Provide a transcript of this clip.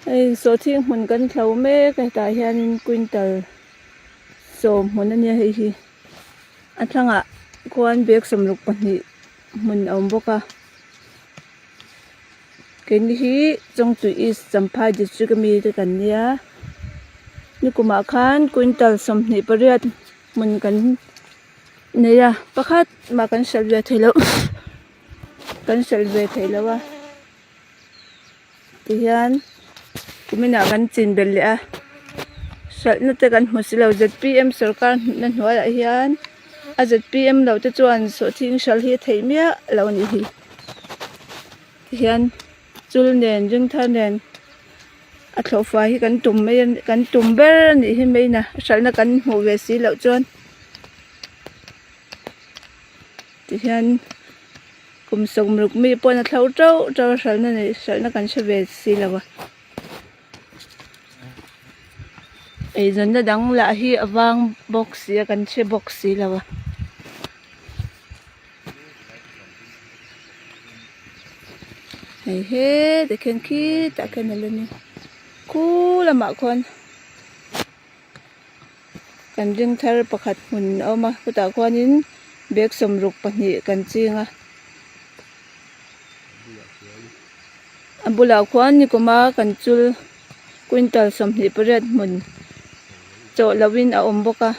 Hei sawhthing hmun kan thlo mek a hetah hianin quintal sawm hmun a nia hei hi a thlangah khuan bag 62 hmun a awm bawk a keini hi Chawngtui East Champhai district ami te kan nia nikumah khan quintal 28 hmun kan nei a pakhat mah kan hralh ve theih loh kan hralh ve theih loh a. Tihian kuminah kan chin belh leh a hralhna te kan hmu si lo zpm sorkar na hnuaiah hian a zpm lo te chuan sawhthing hralh hi a theih miah lo a nih hi tihian chul nen ring thar nen a thlawh fai hi kan tum mai a kan tum ber a nih hi main a hralhna kan hmuh ve si loh chuan tihian. Kum sawmruk mi pawn a thlo teuh teuh a hralhna nei hralhna kan hre ve si lo a eizawnna dang lah hi a vang bawk si a kan hre bawk si lo a. Hei hetah khian khitah khian a la ni khu lamah khuan kan ring thar pakhat hmun a awm a chutah khuanin bag 62 kan ching a a bulah khuan nikuma kan chul quintal 28 hmun chawh lohin a awm bawk a.